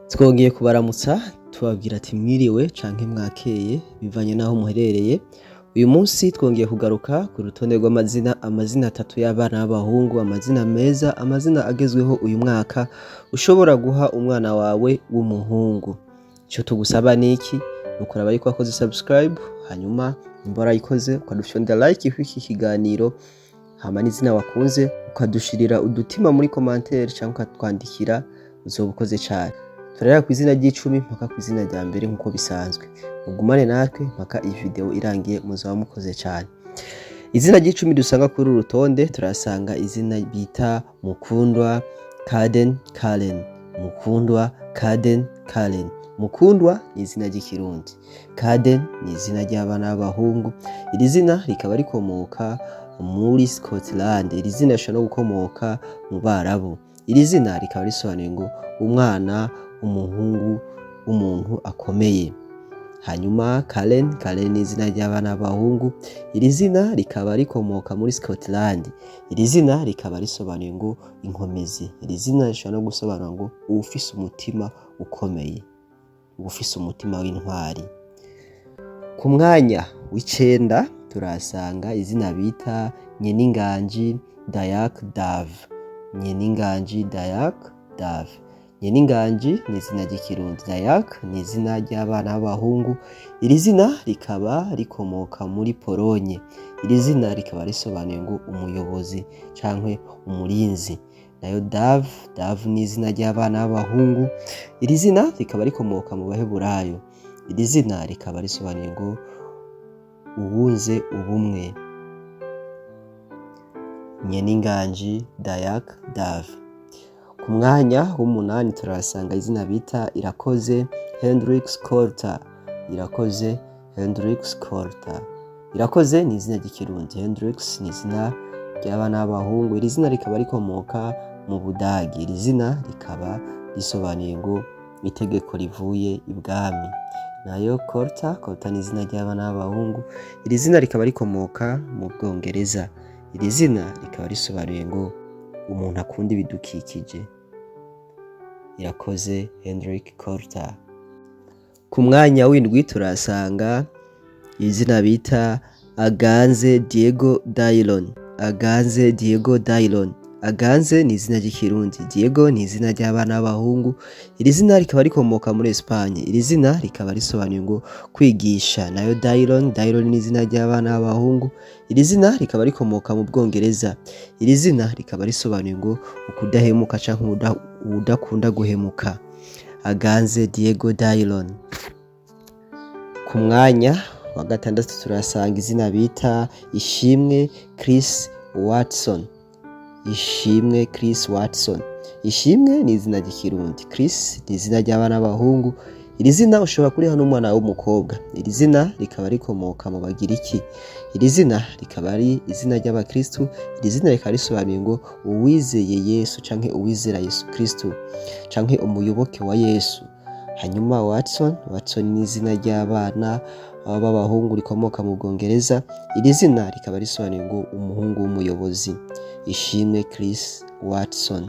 Twongeye kubaramutsa tubabwira ati mwiriwe canke mwakeye bivanye n'aho muherereye. Uyu munsi twongeye kugaruka ku rutonde rw'amazina, amazina atatu y'abana b'abahungu, amazina meza, amazina agezweho uyu mwaka ushobora guha umwana wawe w'umuhungu. Ico tugusaba niki? Ni ukuraba yuko wakoze subscribe, hanyuma nimba warayikoze ukadufyonda like kw'iki kiganiro, hama n'izina wakunze ukadushirira udutima muri commentaire canke ukatwandikira, uzoba ukoze cane. Turahera kw'izina ry'icumi mpaka kw'izina rya mbere nk'uko bisanzwe. Mugumane natwe mpaka iyi video irangiye, muzoba mukoze cane. Izina ry'icumi dusanga kuri uru rutonde, turasanga izina bita Mukundwa Caden Cailen. Mukundwa Caden Cailen. Mukundwa ni izina ry'Ikirundi. Caden ni izina ry'abana b'abahungu. Iri zina rikaba rikomoka muri Scotland. Iri zina rishobora no gukomoka mu Barabu. Iri zina rikaba risobanuye ngo umwana w'umuhungu w'umuntu akomeye. Hanyuma Cailen, Cailen ni izina ry'abana b'abahungu. Iri zina rikaba rikomoka muri Scotland. Iri zina rikaba risobanuye ngo inkomezi. Iri zina rishobora no gusobanura ngo uwufise umutima ukomeye, uwufise umutima w'intwari. Ku mwanya w'icenda turahasanga izina bita Nyeninganji Dayak Dave. Nyeninganji Dayak Dave. Nyeninganji ni izina ry'Ikirundi. Dayak ni izina ry'abana b'abahungu. Iri zina rikaba rikomoka muri Polonye. Iri zina rikaba risobanuye ngo umuyobozi canke umurinzi. Nayo Dave, Dave ni izina ry'abana b'abahungu. Iri zina rikaba rikomoka mu Baheburayo. Iri zina rikaba risobanuye ngo uwunze ubumwe. Nyeninganji Dayak Dave. Ku mwanya w'umunani turahasanga izina bita Irakoze Hendrix Coulter. Irakoze Hendrix Coulter. Irakoze ni izina ry'Ikirundi. Hendrix ni izina ry'abana b'abahungu. Iri zina rikaba rikomoka mu Budagi. Iri zina rikaba risobanuye ngo itegeko rivuye ibwami. Nayo Coulter, Coulter ni izina ry'abana b'abahungu. Iri zina rikaba rikomoka mu Bwongereza. Iri zina rikaba risobanuye ngo umuntu akunda ibidukikije. Irakoze Hendrik Coulter. Ku mwanya w'indwi turahasanga izina bita Aganze Diego Dylon. Aganze Diego Dylon. Aganze ni izina ry'Ikirundi. Diego ni izina ry'abana b'abahungu. Iri zina rikaba rikomoka muri Espagne. Iri zina rikaba risobanuye ngo kwigisha. Nayo Dylon, Dylon ni izina ry'abana b'abahungu. Iri zina rikaba rikomoka mu Bwongereza. Iri zina rikaba risobanuye ngo ukudahemuka canke uwudakunda guhemuka. Aganze Diego Dylon. Ku mwanya wa gatandatu turasanga izina bita Ishimwe Chris Watson. Ishimwe Chris Watson. Ishimwe ni izina ry'Ikirundi. Chris ni izina ry'abana b'abahungu. Iri zina ushobora kuriha n'umwana w'umukobwa. Iri zina rikaba rikomoka mu Bagiriki. Iri zina rikaba ari izina ry'abakristu. Iri zina rikaba risobanuye ngo uwizeye Yesu canke uwizera Yesu Kristu canke umuyoboke wa Yesu. Hanyuma Watson, Watson ni izina ry'abana b'abahungu rikomoka mu Bwongereza. Iri zina rikaba risobanuye ngo umuhungu w'umuyobozi. Ishimwe Chris Watson.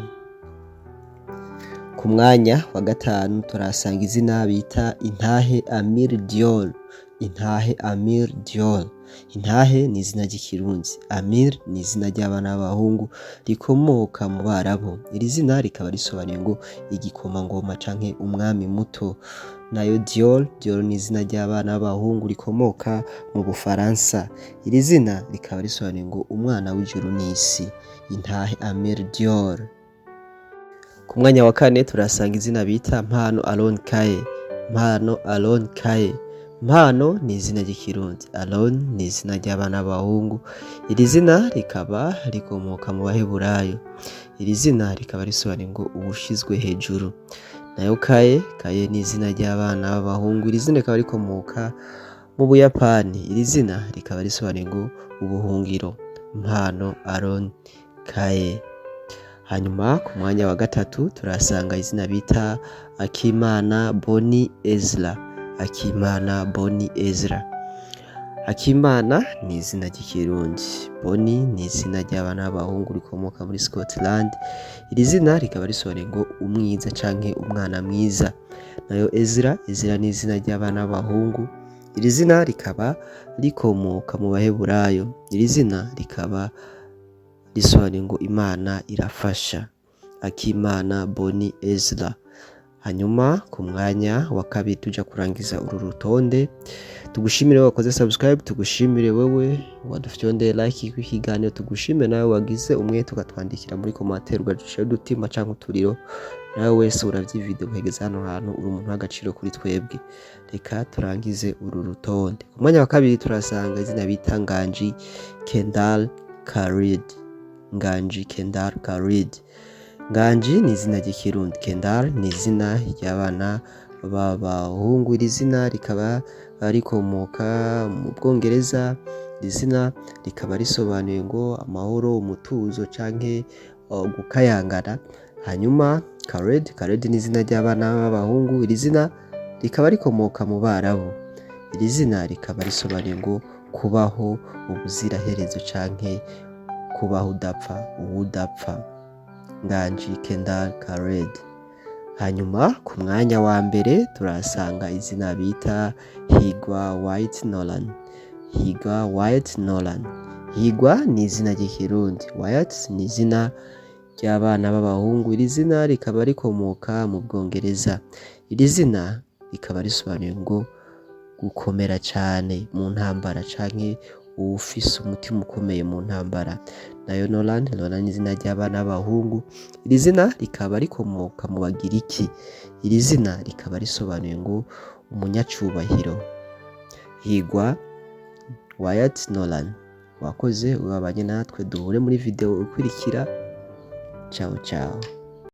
Ku mwanya wa gatanu turahasanga izina bita Intahe Amir Dior. Intahe Amir Dior. Intahe ni izina ry'Ikirundi. Amir ni izina ry'abana b'abahungu rikomoka mu Barabu. Iri zina rikaba risobanuye ngo igikomangoma canke umwami muto. Nayo Dior, Dior ni izina ry'abana b'abahungu rikomoka mu Bufaransa. Iri zina rikaba risobanuye ngo umwana w'ijuru n'isi. Intahe Amir Dior. Ku mwanya wa kane turasanga izina bita Mpano Alon Kaye. Mpano Alon Kaye. Mpano ni izina ry'Ikirundi. Alon ni izina ry'abana b'abahungu. Iri zina rikaba rikomoka mu Baheburayo. Iri zina rikaba risobanuye ngo uwushizwe hejuru. Nayo Kaye, Kaye ni izina ry'abana b'abahungu. Iri zina rikaba rikomoka mu Buyapani. Iri zina rikaba risobanuye ngo ubuhungiro. Mpano Alon Kaye. Hanyuma ku mwanya wa gatatu turasanga izina bita Akimana Boni Ezra. Akimana Boni Ezra. Akimana ni izina ry'Ikirundi. Boni ni izina ry'abana b'abahungu rikomoka muri Scotland. Iri zina rikaba risobanuye ngo umwiza canke umwana mwiza. Nayo Ezra, Ezra ni izina ry'abana b'abahungu. Iri zina rikaba rikomoka mu Baheburayo. Iri zina rikaba risobanuye ngo Imana irafasha. Akimana Boni Ezra. Hanyuma ku mwanya wa kabiri, tuja kurangiza uru rutonde, tugushimire wakoze subscribe, tugushimire wewe wadufyondeye like ku kiganiro, tugushimire nawe wagize umwete ukatwandikira muri commentaire, ugadushira udutima canke uturiro. Nawe wese uravye video ukageza hano hantu, uri umuntu w'agaciro kuri twebwe. Reka turangize uru rutonde. Ku mwanya wa kabiri turasanga izina bita Nganji Kendall Khalid. Nganji Kendall Khalid. Nganji ni izina ry'Ikirundi, Kendall ni izina ry'abana b'abahungu. Iri zina rikaba rikomoka mu Bwongereza. Iri zina rikaba risobanuye ngo amahoro, umutuzo canke gukayangana. Hanyuma Khaled, Khaled ni izina ry'abana b'abahungu. Iri zina rikaba rikomoka mu Barabu. Iri zina rikaba risobanuye ngo kubaho ubuziraherezo canke kubaho udapfa, uwudapfa. Nganji Kendall Khaled. Hanyuma ku mwanya wa mbere turahasanga izina bita Higwa White Nolan. Higwa White Nolan. Higwa ni izina ry'Ikirundi, White ni izina ry'abana b'abahungu. Iri zina rikaba rikomoka mu Bwongereza. Iri zina rikaba risobanuye ngo gukomera cane mu ntambara canke uwufise umutima ukomeye mu ntambara. Nayo Nolan, Nolan ni izina ry'abana b'abahungu. Iri zina rikaba rikomoka mu Bagiriki. Iri zina rikaba risobanuye ngo umunyacubahiro. Higwa Wyatt Nolan. Wakoze wabanye natwe, duhure muri video ikurikira. Ciao ciao.